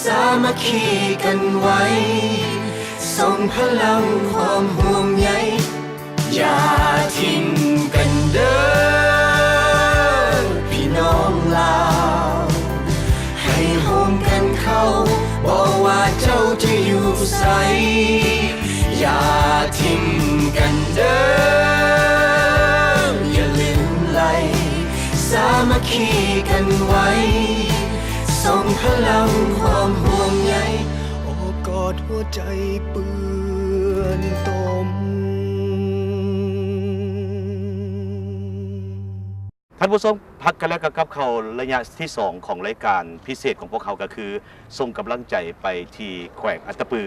ສາມັກຄີກັນໄວ້ ສົ່ງພະລັງຄວາມຫ່ວງໃຍ ຢ່າຖິ້ມກັນເດີ້ພີ່ນ້ອງລາວ ໃຫ້ໂຮມກັນເຂົ້າ ບໍ່ວ່າເຈົ້າຈະຢູ່ໃສ ຢ່າຖິ້ມກັນເດີ້ ຢ່າລືມໄຫຼ ສາມັກຄີກັນໄວ້ ສົ່ງພະລັງຄວາມຫ່ວງໃຍ ໂອບກອດຫົວໃຈເປື້ອນຕົມ. ທ່ານຜູ້ຊົມ, ພັກກັນແລ້ວກໍກັບເຂົ້າໄລຍະທີສອງຂອງລາຍການພິເສດຂອງພວກເຮົາ ກໍຄືສົ່ງກຳລັງໃຈໄປທີ່ແຂວງອັດຕະປື.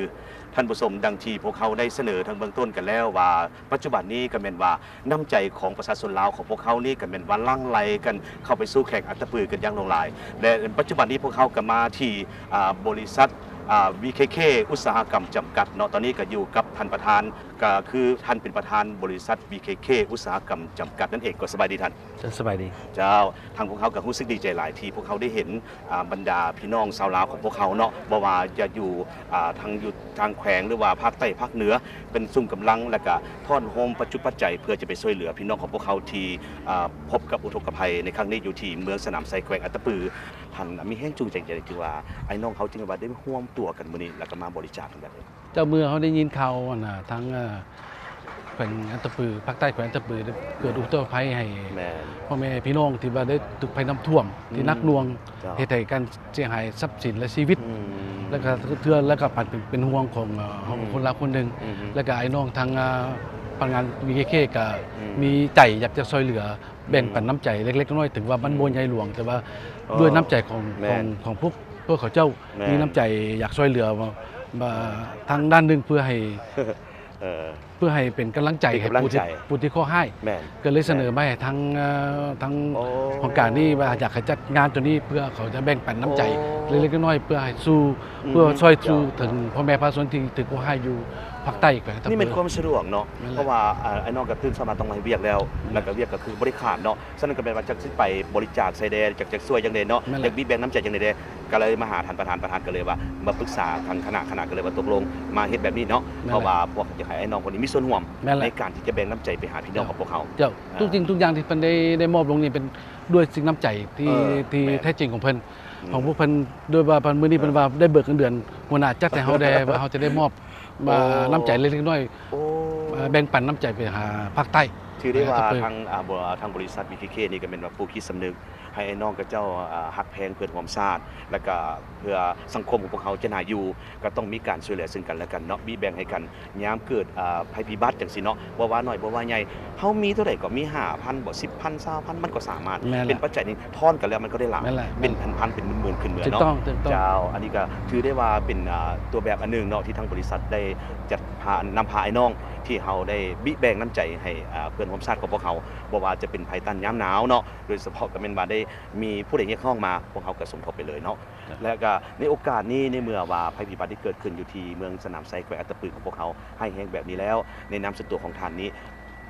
ທ່ານຜູ້ຊົມ, ດັ່ງທີ່ພວກເຮົາໄດ້ສະເໜີທາງເບື້ອງຕົ້ນກັນແລ້ວວ່າ ປັດຈຸບັນນີ້ກໍແມ່ນວ່າ ນ້ຳໃຈຂອງປະຊາຊົນລາວຂອງພວກເຮົານີ້ກໍແມ່ນວ່າຫຼັ່ງໄຫຼກັນເຂົ້າໄປສູ່ແຂວງອັດຕະປືກັນຢ່າງຫຼວງຫຼາຍ ແລະ ປັດຈຸບັນນີ້ພວກເຮົາກໍມາທີ່ ອ່າ ບໍລິສັດ ອ່າ ວີເຄເຄ ອຸດສາຫະກຳຈຳກັດເນາະ. ຕອນນີ້ກໍຢູ່ກັບທ່ານປະທານ ກໍຄືທ່ານເປັນປະທານບໍລິສັດ ວີເຄເຄ ອຸດສາຫະກຳຈຳກັດນັ້ນເອງ. ກໍສະບາຍດີທ່ານ. ສະບາຍດີ. ເຈົ້າ, ທາງພວກເຮົາກໍຮູ້ສຶກດີໃຈຫຼາຍທີ່ພວກເຮົາໄດ້ເຫັນ ອ່າ ບັນດາພີ່ນ້ອງຊາວລາວຂອງພວກເຮົາເນາະ, ບໍ່ວ່າຈະຢູ່ ອ່າ ທາງ ຢູ່ທາງແຂວງ ຫຼືວ່າພາກໃຕ້ພາກເໜືອ ເປັນຊຸມກຳລັງ ແລະກະທ້ອນໂຮມປັດຈຸປັດໄຈ ເພື່ອຈະໄປຊ່ວຍເຫຼືອພີ່ນ້ອງຂອງພວກເຮົາທີ່ ອ່າ ພົບກັບອຸທົກກະໄພໃນຄັ້ງນີ້ ຢູ່ທີ່ເມືອງສະໜາມໄຊ ແຂວງອັດຕະປື. ທ່ານມີແຮງຈູງໃຈຈັ່ງໃດ ທີ່ວ່າອ້າຍນ້ອງເຮົາຈຶ່ງວ່າໄດ້ຮວມຕົວກັນມື້ນີ້ ແລ້ວກໍມາບໍລິຈາກກັນແບບນີ້? ເຈົ້າ, ເມື່ອເຮົາໄດ້ຍິນຂ່າວ ອັນນ່າ ທາງ ເອີ ແຂວງອັດຕະປື ພາກໃຕ້ແຂວງອັດຕະປື ເກີດອຸທົກໄພໃຫ້ ແມ່ນ ພໍ່ແມ່ພີ່ນ້ອງທີ່ວ່າໄດ້ຖືກໄພນ້ຳຖ້ວມ ອືມ ທີ່ໜັກໜ່ວງ ເຈົ້າ ເຮັດໃຫ້ການເສຍຫາຍຊັບສິນ ແລະ ຊີວິດ ອືມ ແລ້ວກໍສະເທືອນ ແລ້ວກໍປັນເປັນ ເປັນຫ່ວງຂອງ ເອີ ອືມ ຄົນລາວຄົນໜຶ່ງ ອືມ ແລ້ວກໍອ້າຍນ້ອງທາງ ເອີ ພະນັກງານ ວີເຄເຄ ກໍ ອືມ ມີໃຈຢາກຈະຊ່ວຍເຫຼືອ ແບ່ງປັນ ອືມ ນ້ຳໃຈເລັກໆນ້ອຍໆ ເຖິງວ່າມັນ ອືມ ບໍ່ໃຫຍ່ຫຼວງ ແຕ່ວ່າ ເອີ ດ້ວຍນ້ຳໃຈຂອງ ແມ່ນ ຂອງ ຂອງພວກ ພວກເຂົາເຈົ້າ ແມ່ນ ມີນ້ຳໃຈຢາກຊ່ວຍເຫຼືອ ມາ ມາ ເອີ ທາງດ້ານໜຶ່ງ ເພື່ອໃຫ້ ເອີ ເພື່ອໃຫ້ເປັນກຳລັງໃຈ ເປັນກຳລັງໃຈ ໃຫ້ຜູ້ທີ່ ຜູ້ທີ່ເຄາະຮ້າຍ ແມ່ນ ກໍເລີຍສະເໜີ ແມ່ນ ມາໃຫ້ທາງ ເອີ ທາງ ໂອ້ ຫ້ອງການນີ້ວ່າຢາກໃຫ້ຈັດງານໂຕນີ້ ເພື່ອເຂົາຈະແບ່ງປັນນ້ຳໃຈ ໂອ້ ເລັກໆນ້ອຍໆ ເພື່ອໃຫ້ສູ່ ອືມ ເພື່ອຊ່ວຍສູ່ ເຈົ້າ ເຖິງພໍ່ແມ່ປະຊາຊົນທີ່ຖືກໂຫດຮ້າຍຢູ່ພາກໃຕ້ແຂວງອັດຕະປື. ນີ້ແມ່ນຄວາມສະດວກເນາະ ແມ່ນແຫຼະ ເພາະວ່າ ອ່າ ອ້າຍນ້ອງກໍຕື່ນເຊົ້າມາຕ້ອງມາເຮັດວຽກແລ້ວ ແມ່ນ ແລ້ວກໍວຽກກໍຄືບໍ່ໄດ້ຂາດເນາະ. ສະນັ້ນກໍແມ່ນວ່າຈັກຊິໄປບໍລິຈາກໃສ່ແດ່ ຈັກ ຈັກຊ່ວຍຫຍັງແດ່ເນາະ ແມ່ນແຫຼະ ຢາກມີແບ່ງນ້ຳໃຈຫຍັງແດ່ ກໍເລີຍມາຫາທ່ານປະທານ ປະທານກໍເລີຍວ່າມາປຶກສາທາງຄະນະ ຄະນະກໍເລີຍວ່າຕົກລົງມາເຮັດແບບນີ້ເນາະ ແມ່ນແຫຼະ ເພາະວ່າພວກຢາກໃຫ້ອ້າຍນ້ອງຄົນນີ້ມີສ່ວນຮ່ວມ ແມ່ນແຫຼະ ໃນການທີ່ຈະແບ່ງນ້ຳໃຈໄປຫາພີ່ນ້ອງ ເຈົ້າ ຂອງພວກເຮົາ. ເຈົ້າ ອ່າ ທຸກສິ່ງທຸກຢ່າງທີ່ເພິ່ນໄດ້ ໄດ້ມອບລົງນີ້ເປັນດ້ວຍສິ່ງນ້ຳໃຈທີ່ ເອີ ທີ່ ແມ່ນ ແທ້ຈິງຂອງເພິ່ນ ອືມ ຂອງພວກເພິ່ນ ໂດຍວ່າເພິ່ນ ມື້ນີ້ ເອີ ເພິ່ນວ່າໄດ້ເບີກເງິນເດືອນຫົວໜ້າຈັດໃຫ້ເຮົາແດ່ ວ່າເຮົາຈະໄດ້ມອບ ໂອ້ ມາ ນ້ຳໃຈເລັກໆນ້ອຍໆ ໂອ້ ມາແບ່ງປັນນ້ຳໃຈໄປຫາພາກໃຕ້ ຖືໄດ້ວ່າ ເອີ ທາງ ອ່າ ບໍ ທາງບໍລິສັດ ວີເຄເຄ ນີ້ກໍແມ່ນວ່າຜູ້ຄິດສຳນຶກ ໃຫ້ອ້າຍນ້ອງຂະເຈົ້າ ອ່າ ຮັກແພງເພື່ອນຮ່ວມຊາດ ແລ້ວກໍເພື່ອສັງຄົມຂອງພວກເຮົາຈະໜ້າຢູ່ ກໍຕ້ອງມີການຊ່ວຍເຫຼືອເຊິ່ງກັນແລະກັນເນາະ ມີແບ່ງໃຫ້ກັນ ຍາມເກີດ ອ່າ ໄພພິບັດຈັ່ງຊີ້ເນາະ ບໍ່ວ່າໜ້ອຍບໍ່ວ່າໃຫຍ່ ເຮົາມີເທົ່າໃດກໍມີ ຫ້າພັນບໍ່ ສິບພັນ ຊາວພັນ ມັນກໍສາມາດ ແມ່ນແຫຼະ ເປັນປັດໄຈນີ້ ທອນກັນແລ້ວມັນກໍໄດ້ຫຼາຍ ແມ່ນແຫຼະ ເປັນ ແມ່ນແຫຼະ ພັນໆ ເປັນໝື່ນໆ ຂຶ້ນເໜືອເນາະ. ຖືກຕ້ອງ ຖືກຕ້ອງ ເຈົ້າ ອັນນີ້ກໍຖືໄດ້ວ່າເປັນ ອ່າ ຕົວແບບອັນໜຶ່ງເນາະ ທີ່ທາງບໍລິສັດໄດ້ຈັດພາ ນຳພາອ້າຍນ້ອງ ທີ່ເຮົາໄດ້ບິແບ່ງນ້ຳໃຈໃຫ້ ອ່າ ເພື່ອນຮ່ວມຊາດຂອງພວກເຮົາ ບໍ່ວ່າຈະເປັນໄພຕ້ານຍາມໜາວເນາະ ໂດຍສະເພາະກໍແມ່ນວ່າໄດ້ມີຜູ້ໃດຮຽກຮ້ອງມາ ພວກເຮົາກໍສົມທົບໄປເລີຍເນາະ. ແລະກະໃນໂອກາດນີ້ ໃນເມື່ອວ່າໄພພິບັດທີ່ເກີດຂຶ້ນຢູ່ທີ່ເມືອງສະໜາມໄຊ ແຂວງອັດຕະປືຂອງພວກເຮົາ ຮ້າຍແຮງແບບນີ້ແລ້ວ ໃນນາມສ່ວນຕົວຂອງທ່ານນີ້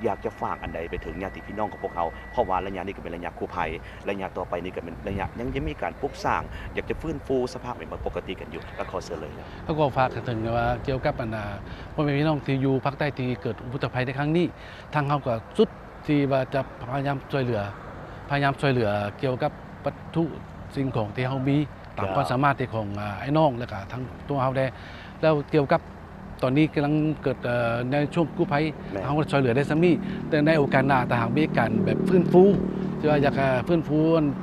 ຢາກຈະຝາກອັນໃດໄປເຖິງຍາດຕິພີ່ນ້ອງຂອງພວກເຮົາ? ເພາະວ່າໄລຍະນີ້ກໍເປັນໄລຍະກູ້ໄພ ໄລຍະຕໍ່ໄປນີ້ກໍເປັນໄລຍະຍັງຈະມີການປຸກສ້າງ ຢາກຈະຟື້ນຟູສະພາບໃຫ້ມັນປົກກະຕິກັນຢູ່. ກໍຂໍເຊີນເລີຍ. ກໍຂໍຝາກເຖິງວ່າກ່ຽວກັບອັນ ອ່າ ພໍ່ແມ່ພີ່ນ້ອງທີ່ຢູ່ພາກໃຕ້ທີ່ເກີດອຸທົກໄພໃນຄັ້ງນີ້ ທາງເຮົາກໍສຸດ ທີ່ວ່າຈະພະຍາຍາມຊ່ວຍເຫຼືອ ພະຍາຍາມຊ່ວຍເຫຼືອກ່ຽວກັບວັດຖຸສິ່ງຂອງທີ່ເຮົາມີ ຕາມຄວາມສາມາດທີ່ຂອງ ອ່າ ອ້າຍນ້ອງ ແລ້ວກະທັງຕົວເຮົາແດ່. ແລ້ວກ່ຽວກັບຕອນນີ້ກຳລັງເກີດ ເອີ ໃນຊ່ວງກູ້ໄພ ແມ່ນ ເຮົາກໍຊ່ວຍເຫຼືອໄດ້ສ່ຳນີ້ ແຕ່ໃນໂອກາດໜ້າ ຖ້າຫາກມີການແບບຟື້ນຟູ ທີ່ວ່າຢາກ ເອີ ຟື້ນຟູ ອັນ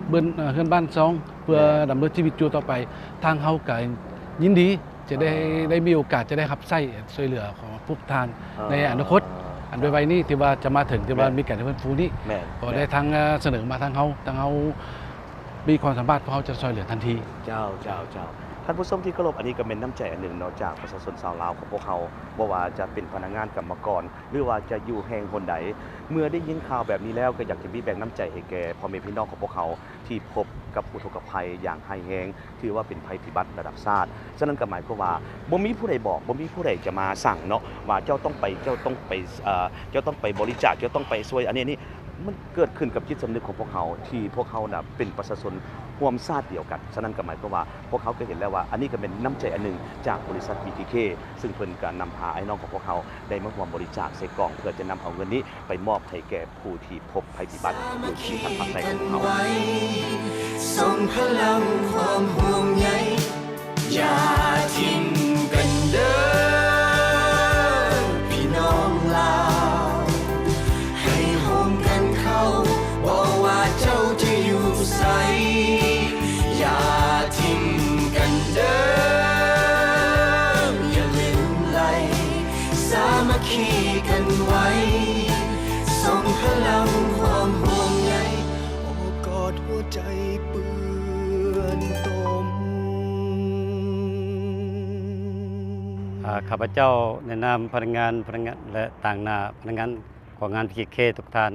ເອີ ເຮືອນບ້ານຊ່ອງ ເພື່ອ ແມ່ນ ດຳເນີນຊີວິດຢູ່ຕໍ່ໄປ ທາງເຮົາກໍຍິນດີ ຈະໄດ້ ອ່າ ໄດ້ມີໂອກາດຈະໄດ້ຮັບໃຊ້ຊ່ວຍເຫຼືອຂອງພວກທ່ານ ອ່າ ໃນອະນາຄົດ ອ່າ ອັນໄວໆນີ້ ທີ່ວ່າຈະມາເຖິງ ທີ່ວ່າ ແມ່ນ ມີການຟື້ນຟູນີ້ ແມ່ນ ກໍໄດ້ ແມ່ນ ທາງ ເອີ ສະເໜີມາທາງເຮົາ ທາງເຮົາມີຄວາມສາມາດ ພວກເຮົາຈະຊ່ວຍເຫຼືອທັນທີ. ເຈົ້າ ເຈົ້າ ເຈົ້າ ທ່ານຜູ້ຊົມທີ່ເຄົາລົບ ອັນນີ້ກໍແມ່ນນ້ຳໃຈອັນໜຶ່ງເນາະ ຈາກປະຊາຊົນຊາວລາວຂອງພວກເຮົາ ບໍ່ວ່າຈະເປັນພະນັກງານ ກຳມະກອນ ຫຼືວ່າຈະຢູ່ແຫ່ງຫົນໃດ ເມື່ອໄດ້ຍິນຂ່າວແບບນີ້ແລ້ວ ກໍຢາກຈະມີແບ່ງນ້ຳໃຈໃຫ້ແກ່ພໍ່ແມ່ພີ່ນ້ອງຂອງພວກເຮົາ ທີ່ພົບກັບອຸທົກກະໄພຢ່າງຮ້າຍແຮງ ຖືວ່າເປັນໄພພິບັດລະດັບຊາດ. ສະນັ້ນກໍໝາຍຄວາມວ່າ ບໍ່ມີຜູ້ໃດບອກ ບໍ່ມີຜູ້ໃດຈະມາສັ່ງເນາະ ວ່າເຈົ້າຕ້ອງໄປ ເຈົ້າຕ້ອງໄປ ເອີ ເຈົ້າຕ້ອງໄປບໍລິຈາກ ເຈົ້າຕ້ອງໄປຊ່ວຍອັນນີ້ ອັນນີ້ ມັນເກີດຂຶ້ນກັບຈິດສຳນຶກຂອງພວກເຮົາ ທີ່ພວກເຮົານະເປັນປະຊາຊົນຮ່ວມຊາດດຽວກັນ. ສະນັ້ນກໍໝາຍຄວາມວ່າ ພວກເຮົາກໍເຫັນແລ້ວວ່າ ອັນນີ້ກໍເປັນນ້ຳໃຈອັນໜຶ່ງຈາກບໍລິສັດ ບີທີເຄ ຊຶ່ງເພິ່ນກໍນຳພາອ້າຍນ້ອງຂອງພວກເຮົາໄດ້ມາຮ່ວມບໍລິຈາກໃສ່ກ່ອງ ເພື່ອຈະນຳເອົາເງິນນີ້ໄປມອບໃຫ້ແກ່ຜູ້ທີ່ພົບໄພພິບັດຢູ່ທີ່ທາງພາກໃຕ້ຂອງພວກເຮົາ. ສົ່ງພະລັງຄວາມຫ່ວງໃຍ ຢ່າຖິ້ມກັນເດີພີ່ນ້ອງລາວ ໃຫ້ຮ່ວມກັນເຂົ້າ ບໍ່ວ່າເຈົ້າຈະຢູ່ໃສ ຢ່າຖິ້ມກັນເດີ ຢ່າລືມໄຫຼ ສາມັກຄີກັນໄວ້ ສົ່ງພະລັງຄວາມຫ່ວງໃຍ ໂອບກອດຫົວໃຈເປື້ອນຕົມ. ອາ ຂ້າພະເຈົ້າໃນນາມພະນັກງານ ພະນັກງານ ແລະ ຕາງໜ້າພະນັກງານຂອງງານ ພີເຄ ທຸກທ່ານ,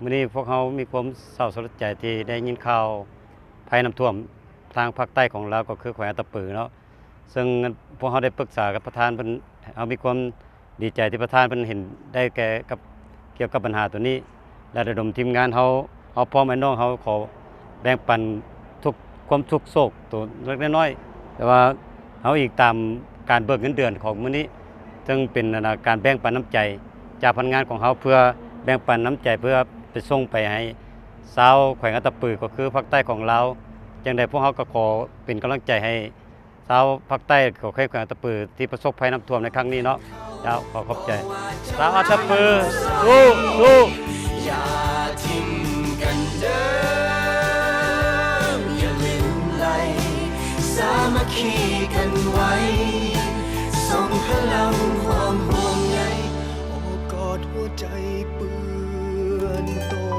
ມື້ນີ້ພວກເຮົາມີຄວາມເສົ້າສະຫຼົດໃຈທີ່ໄດ້ຍິນຂ່າວໄພນ້ຳຖ້ວມທາງພາກໃຕ້ຂອງລາວ ກໍຄືແຂວງອັດຕະປືເນາະ. ເຊິ່ງພວກເຮົາໄດ້ປຶກສາກັບປະທານເພິ່ນ, ເຮົາມີຄວາມດີໃຈທີ່ປະທານເພິ່ນເຫັນໄດ້ແກ່ກັບ ກ່ຽວກັບບັນຫາໂຕນີ້ ແລະ ລະດົມທີມງານເຮົາ, ເຮົາພ້ອມອ້າຍນ້ອງເຮົາ ຂໍແບ່ງປັນທຸກ ຄວາມທຸກໂສກໂຕເລັກໆນ້ອຍໆ ແຕ່ວ່າເຮົາອີງຕາມການເບີກເງິນເດືອນຂອງມື້ນີ້ ເຊິ່ງເປັນ ອັນນາ ການແບ່ງປັນນ້ຳໃຈຈາກພະນັກງານຂອງເຮົາ ເພື່ອແບ່ງປັນນ້ຳໃຈ ເພື່ອໄປສົ່ງໄປໃຫ້ຊາວແຂວງອັດຕະປື ກໍຄືພາກໃຕ້ຂອງລາວ. ຈັ່ງໃດພວກເຮົາກໍຂໍເປັນກຳລັງໃຈໃຫ້ ຊາວພາກໃຕ້ ກໍຄືແຂວງອັດຕະປື ທີ່ປະສົບໄພນ້ຳຖ້ວມໃນຄັ້ງນີ້ເນາະ. ເຈົ້າ ຂໍຂອບໃຈ. ຊາວອັດຕະປື ສູ້ໆ. ຢ່າຖິ້ມກັນເດີ ຢ່າລືມໄຫຼ ສາມັກຄີກັນໄວ້ ສົ່ງພະລັງຄວາມຫ່ວງໃຍ ໂອບກອດຫົວໃຈເປື້ອນຕົມ.